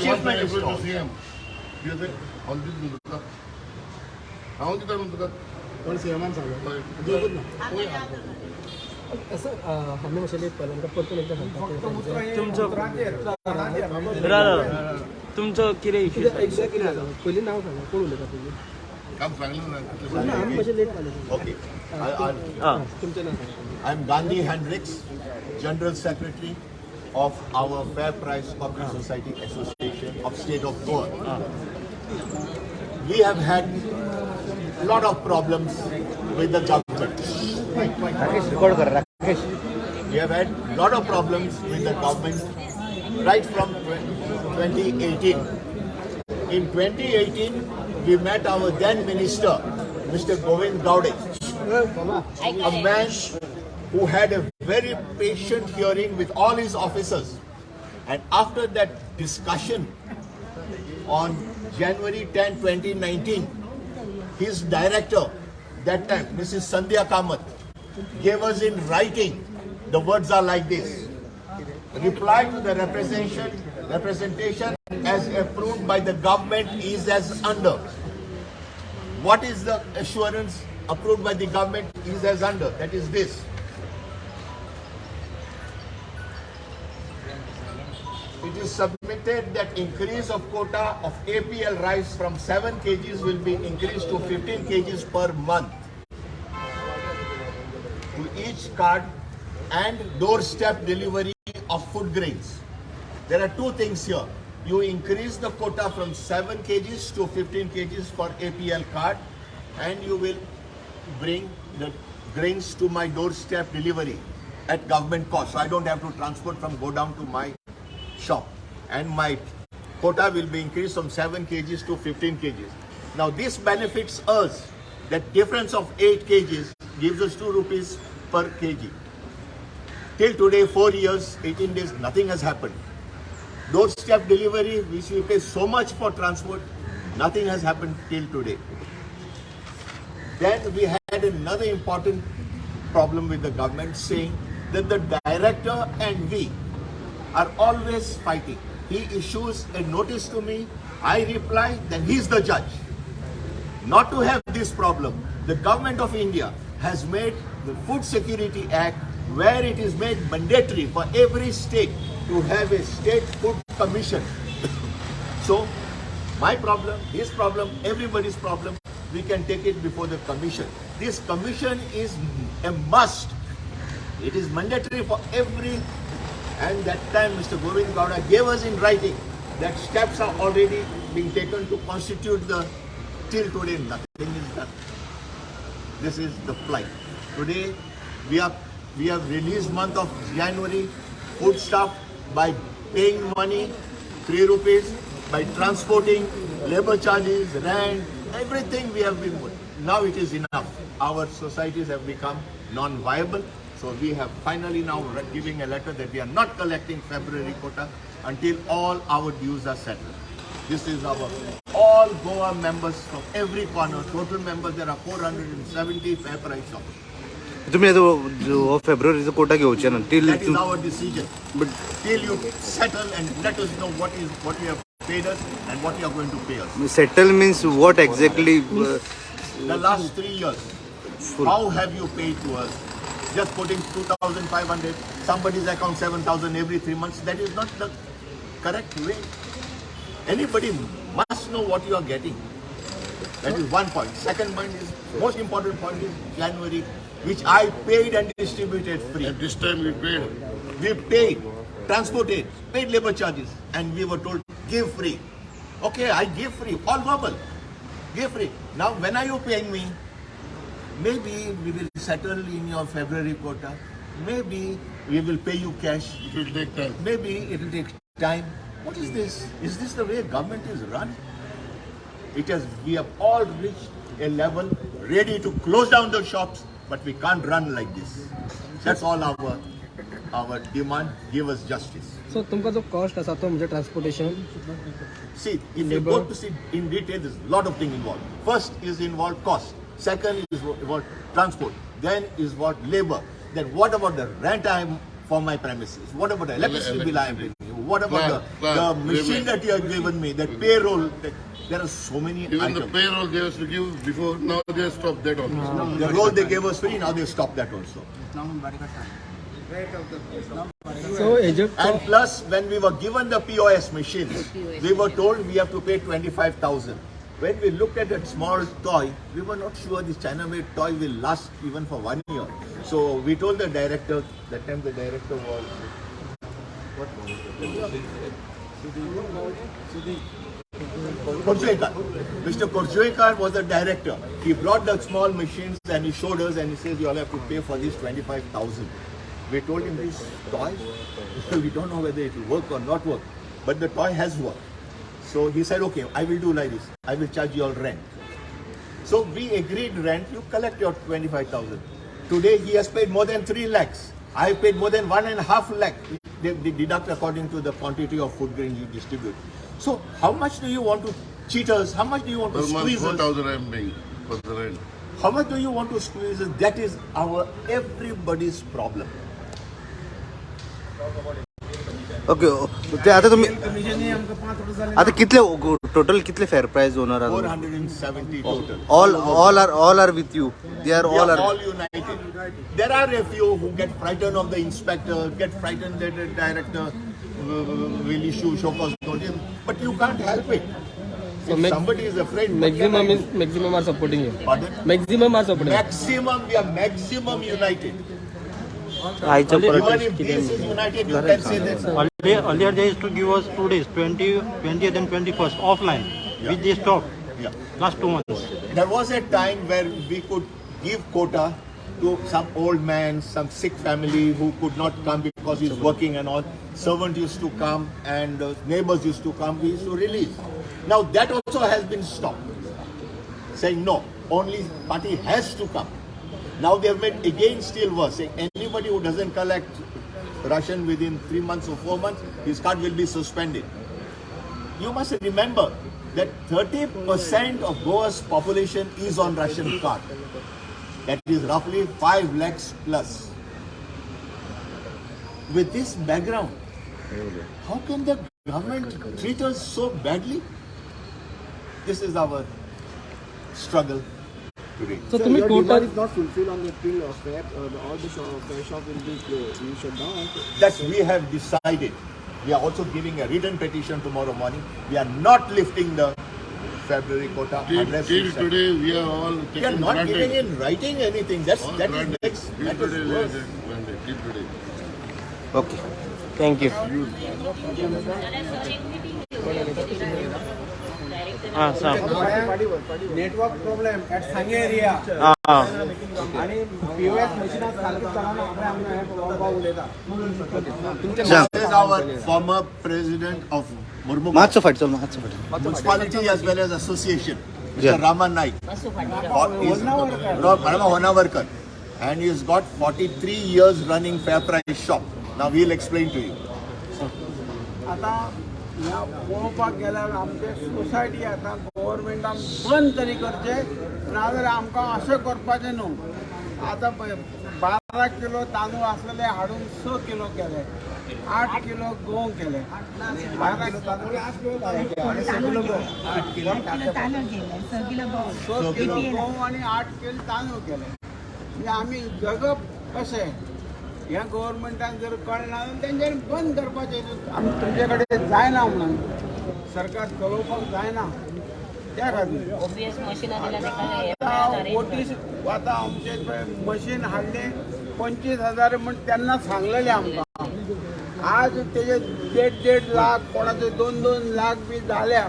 Chief Minister. CM तुका हांव दिता न्हू तुका. कोण सीएमान सांगला जेवूच ना. असं आमी मातशें लेट पावले, आमकां परतून एकदां सांगता. तुमचो राव, तुमचो कितें इश्यू? एकदां कितें जालां, पयलीं नांव सांगा, कोण उलयता तुमी? काम सांगलें ना. ना, आमी मातशें लेट पावले. Okay. आं. तुमचें नांव सांगा. I am Gandhi Hendricks, General Secretary of our Fair Price Cooperative Society Association of State of Goa. We have had lot of problems with the government. We have had lot of problems with the government right from 2018. In 2018, we met our then minister, Mr. Govind Gaude, a man who had a very patient hearing with all his officers. And after that discussion on January 10, 2019, his director that time, Mrs. Sandhya Kamath, gave us in writing, the words are like this. Reply to the representation as approved by the government is as under. What is the assurance approved by the government is as under, that is this. It is submitted that increase of quota of APL rice from 7 kgs will be increased to 15 kgs per month to each card and doorstep delivery of food grains. There are two things here. You increase the quota from 7 kgs to 15 kgs for APL card, and you will bring the grains to my doorstep delivery at government cost. So I don't have to transport from godown to my shop. And my quota will be increased from 7 kgs to 15 kgs. Now this benefits us. That difference of 8 kgs gives us 2 rupees per kg. Till today, 4 years, 18 days, nothing has happened. Doorstep delivery, which we pay so much for transport, nothing has happened till today. Then we had another important problem with the government, saying that the director and we are always fighting. He issues a notice to me, I reply, then he's the judge. Not to have this problem, the government of India has made the Food Security Act, where it is made mandatory for every state to have a state food commission. So, my problem, his problem, everybody's problem, we can take it before the commission. This commission is a must. It is mandatory for every, and that time Mr. Govind Gowda gave us in writing that steps are already being taken to constitute the, till today nothing is done. This is the plight. Today we have released month of January food stuff by paying money, 3 rupees, by transporting, labor charges, rent, everything we have been. Now it is enough. Our societies have become non-viable. So we have finally now giving a letter that we are not collecting February quota until all our dues are settled. This is our all Goa members from every corner. Total members there are 470 fair price shops. तुम्ही आता हो फेब्रुवारीचा कोटा घेवचे ना till That is our decision. But Till you settle and let us know what you have paid us and what you are going to pay us. Settle means what exactly? The last 3 years, how have you paid to us? Just putting 2,500, somebody's account 7,000 every 3 months, that is not the correct way. Anybody must know what you are getting. That is one point. Second point is, most important point is January, which I paid and distributed free. And this time we paid. We paid, transported, paid labor charges, and we were told, give free. Okay, I give free, all verbal. Give free. Now, when are you paying me? Maybe we will settle in your February quota. Maybe we will pay you cash. It will take time. Maybe it will take time. What is this? Is this the way government is run? We have all reached a level ready to close down the shops, but we can't run like this. That's all our demand. Give us justice. So तुमकां जो cost आसा तो म्हणजे transportation? See, if you go to see in detail, there's a lot of things involved. First is involved cost. Second is involved transport. Then is what labor. Then what about the rent I'm for my premises? What about the electricity bill I'm paying? What about Clerk, the clerk, machine payment. that you have given me, that payroll? There are so many Even the items. Payroll they used to give before, now they have stopped that also. The roll they gave us free, now they stopped that also. So हेजे And plus, when we were given the POS machines, we were told we have to pay 25,000. When we looked at that small toy, we were not sure this China-made toy will last even for 1 year. So we told the director, that time the director was, what Korjuekar. Mr. Korjuekar was the director. He brought the small machines and he showed us and he says, you all have to pay for this 25,000. We told him this toy, we don't know whether it will work or not work, but the toy has worked. So he said, okay, I will do like this. I will charge you all rent. So we agreed rent, you collect your 25,000. Today he has paid more than 3 lakhs. I have paid more than 1.5 lakh. They deduct according to the quantity of food grain you distribute. So how much do you want to cheat us? How much do you want to Per month squeeze us? 4,000 I am paying for the rent. How much do you want to squeeze us? That is our everybody's problem. Okay, ते आता तुम्ही आता कितले total कितले fair price होणार? 470 total. All are with you, they are We all are are all united. There are a few who get frightened of the inspector, get frightened that the director will issue show cause notice, but you can't help it. So If somebody is afraid, what can maximum I is do? Maximum are supporting you. Pardon? Maximum are supporting. Maximum, we are maximum united. आयचो Even protest if कितें this is united, you can say that. Earlier they used to give us 2 days, 20, 20th and 21st, offline, which they stopped Yeah. last 2 months. There was a time where we could give quota to some old man, some sick family who could not come because he's working and all. Servant used to come and neighbors used to come. We used to release. Now that also has been stopped. Saying no, only party has to come. Now they have made again still worse, saying anybody who doesn't collect ration within 3 months or 4 months, his card will be suspended. You must remember that 30% of Goa's population is on ration card. That is roughly 5 lakhs plus. With this background, how can the government treat us so badly? This is our struggle today. So तुम्ही your total demand is not fulfilled on the till of Feb, all the shop, fair shop will be closed, will shut down. That's we have decided. We are also giving a written petition tomorrow morning. We are not lifting the February quota Till, unless we till settle. today we are all We are taken not granted. giving in writing anything. That's All that is granted. makes Till matters today we are worse. taken granted. Till today. Okay. Thank you. हां सांग. Network problem at Sanguem area. हां. आणि POS मशिनां सारकी चलना आमी आमकां उलयता. This is our former president of Murmu मातसो फाट चल, मातसो फाट. municipality as well as association, Mr. Yeah. Raman Naik. Rama Honavarkar. And he's got 43 years running fair price shop. Now he'll explain to you. आतां ह्या पळोवपाक गेल्यार आमचे सोसायटी आतां गव्हर्मेंटान बंद तरी करचें, नाजाल्यार आमकां अशें करपाचें न्हू. आतां पळय 12 किलो तांदूळ आसलेले हाडून 6 किलो केले, 8 किलो गंव केले, 12 किलो तांदूळ, आठ किलो तांदूळ केले, 6 किलो गंव. 6 किलो गंव आनी 8 किलो तांदूळ केले. म्हणजे आमी जगप कशें ह्या गव्हर्मेंटान जर कळना जाल्यार तेंच्यांनी बंद करपाचें. आमी तुमचे कडेन जायना म्हणून सरकार चलोवपाक जायना त्या खातीर. ओबीएस मशिनां दिल्या ताका. आतां ओटीस आतां आमचे पळय मशीन हाडलें 25,000 म्हण तेन्ना सांगलेलें आमकां. आज तेजे 1.5-1.5 लाख, कोणाचे 2-2 लाख बी जाल्या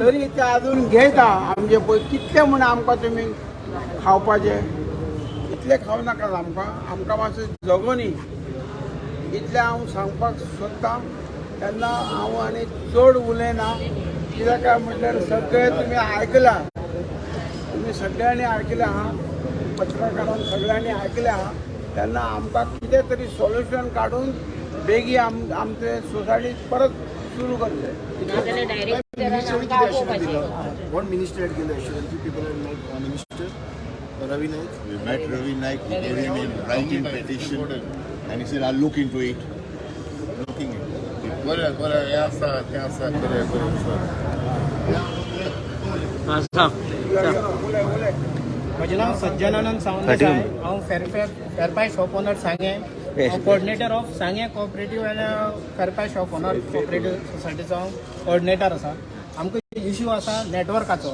तरी ते अजून घेता आमचे. पळय कितले म्हण आमकां तुमी खावपाचे, इतले खावं नाकात आमकां, आमकां मातशें जगोनी. इतलें हांव सांगपाक सोदतां. तेन्ना हांव आनी चड उलयना, कित्याक काय म्हटल्यार सगळें तुमी आयकलां, तुमी सगळ्यांनी आयकलां आहा, पत्रकारान सगळ्यांनी आयकलें आहा. तेन्ना आमकां कितें तरी सोल्युशन काडून बेगी आमचे सोसायटी परत सुरू करचें. नाजाल्यार डायरेक्टरान आमकां आपोवपाचें. What minister had given assurance? You people had met minister Ravi Naik. We met Ravi Naik, he gave him a writing petition and he said, I'll look into it. Looking into it. बरें बरें हें आसा तें आसा बरें बरें हां सांग. म्हजें नांव सज्जनानंद सावंत देसाय. हांव फेरपाय शॉप ओनर सांगें, coordinator of Sanguem cooperative and Fair Price shop owner cooperative सोसायटीचो हांव कोऑर्डिनेटर आसा. आमकां इश्यू आसा नेटवर्काचो.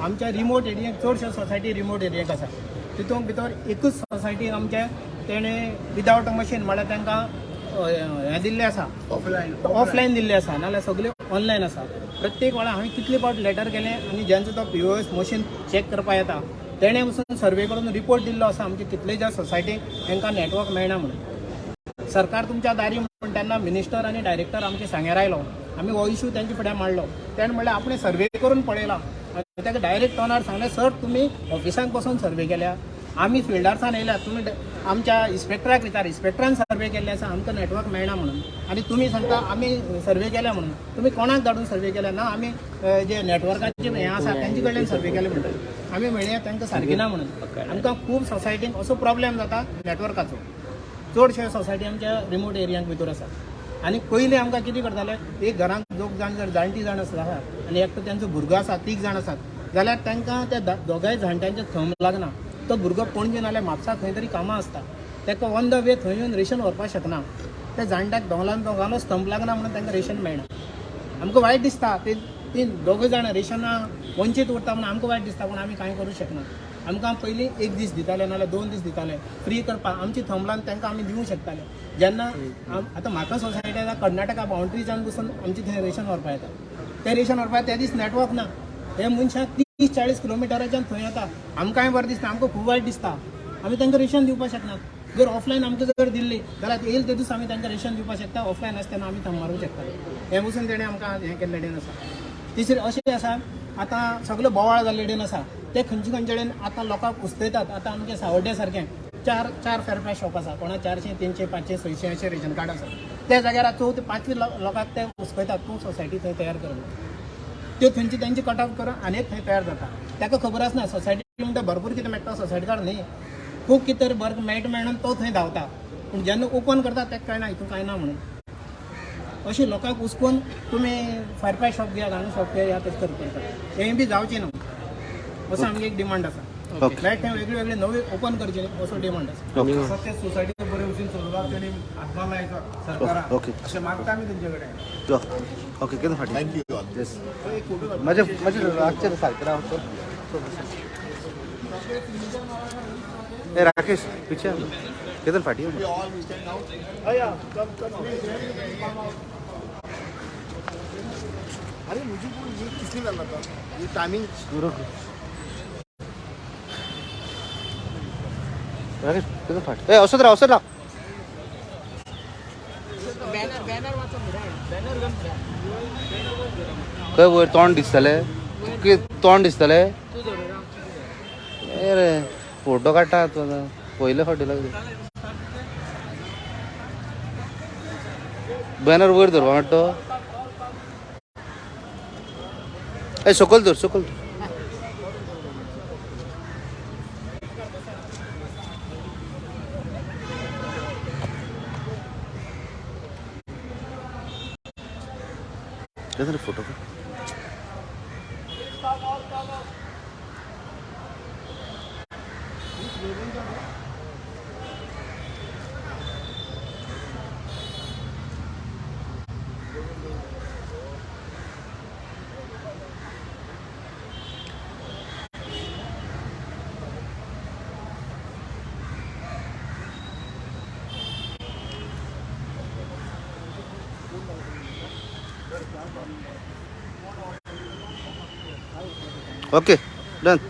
आमच्या रिमोट एरियेक चडश्यो सोसायटी रिमोट एरियेक आसा. तितूंत भितर एकूच सोसायटी आमच्या तेणें विदावट मशीन म्हळ्यार तांकां हें दिल्लें आसा, ऑफलायन दिल्लें आसा, नाल्यार सगळें ऑनलायन आसा. प्रत्येक वेळा हांवें कितले फावट लेटर केलें आनी ज्यांचो तो POS machine check करपाक येता तेणें वचून सर्वे करून रिपोर्ट दिल्लो आसा आमचे कितले ज्या सोसायटीक तांकां नेटवर्क मेळना म्हणून. सरकार तुमच्या दारी म्हण तेन्ना मिनिस्टर आनी डायरेक्टर आमचे सांग्यार आयलो. आमी हो इशू तेंच्या फुड्यान मांडलो. तेणें म्हणलें आपणें सर्वे करून पळयला आनी ताका डायरेक्ट तोंडार सांगलें, सर तुमी ऑफिसांत बसून सर्वे केल्या, आमी फिल्डार सावन येयल्या, तुमी आमच्या इन्स्पेक्टराक विचार, इन्स्पेक्टरान सर्वे केल्ले आसा आमकां नेटवर्क मेळना म्हणून, आनी तुमी सांगता आमी सर्वे केल्या म्हणून. तुमी कोणाक धाडून सर्वे केल्या? ना आमी जे नेटवर्काचे हें आसा तेंचे कडल्यान सर्वे केले म्हणटा. आमी म्हणया तांकां सारकें ना म्हणून. आमकां खूब सोसायटीन असो प्रॉब्लेम जाता नेटवर्काचो. चडशे सोसायटी आमच्या रिमोट एरियांक भितर आसा. आनी पयलीं आमकां कितें करताले, एक घरांत दोग जाण जर जाणटी जाण आसता आनी एकटो तेंचो भुरगो आसा, तीग जाण आसात जाल्यार तांकां त्या दोगांय जाणट्यांचे थंब लागना. तो भुरगो पणजे नाल्यार म्हापसा खंय तरी कामां आसता, ताका ऑन the way थंय येवन रेशन व्हरपाक शकना. त्या जाणट्याक दोगांलोच थंब लागना म्हणून तांकां रेशन मेळना. आमकां वायट दिसता ते ती दोगूय जाणां रेशना वंचीत उरता म्हणून आमकां वायट दिसता, पूण आमी कांय करूं शकना. आमकां पयलीं एक दीस दिताले नाल्यार 2 दीस दिताले फ्री करपाक. आमची थंब लावन तांकां आमी दिवंक शकताले. जेन्ना आतां म्हाका सोसायटी आतां कर्नाटका बाउंड्रीच्यान बसून आमची थंय रेशन व्हरपाक येता, तें रेशन व्हरपाक त्या दीस नेटवर्क ना. हे मनशाक 30-40 किलोमिटराच्यान थंय येता. आमकांय बरें दिसता, आमकां खूब वायट दिसता. आमी तांकां रेशन दिवपाक शकना. जर ऑफलायन आमकां जर दिल्ली जाल्यार येयल ते दीस आमी तांकां रेशन दिवपाक शकता. ऑफलायन आसतना तेन्ना आमी थंब मारूंक शकताले. हें बसून तेणें आमकां हें केल्लें कडेन आसा. तिसरें अशें आसा, आतां सगळें बोवाळ जाल्ले कडेन आसा ते खंयचे खंयचे कडेन आतां लोकांक उस्कयतात. आतां आमचे सावड्डे सारकें चार फेरपाय शॉप आसा, कोणा 400, 300, 500, 600 अशें रेशन कार्ड आसा. त्या जाग्यार चवथी पांचवी लोकांक ते उस्कयतात, तूं सोसायटी थंय तयार कर, त्यो थंयची तेंची कट ऑफ करून आनी एक थंय तयार जाता. ताका खबर आसना सोसायटी म्हणटा भरपूर कितें मेळटा, सोसायटी कार्ड न्ही, खूब कितें तरी बरें मेळटा मेळून तो थंय धांवता, पूण जेन्ना ओपन करता ताका कळना हितून कांय ना म्हणून. अशें लोकांक उस्कोवन तुमी फारपाय शॉप घेयात, हांगा शॉप घेयात, तशें करता. हें बी जावचें न्हू असो आमगे एक डिमांड आसा. लायक थंय वेगळी वेगळी नवी ओपन करची असो डिमांड आसा. ते सोसायटी बरे भशेन चलोवपाक तेणी हातभार लायचो सरकारान, अशें मागता आमी तेंचे कडेन. ओके, केन्ना फाटीं. Thank you all. म्हजे म्हजे रातचें सारकें राव. ए राकेश पिक्चर केदन फाटी. अरे मुझे ये किसने डाला था ये टाइमिंग? राकेश केदन फाटी. ए औसत राव, औसत राव. खंय वयर तोंड दिसतलें, तोंड दिसतलें. ए रे फोटो काडटा तूं पयले फावटी लागले. बॅनर वयर धरपा मेळटा तो. ए सकयल धर, सकयल धर. Photo. Okay, done.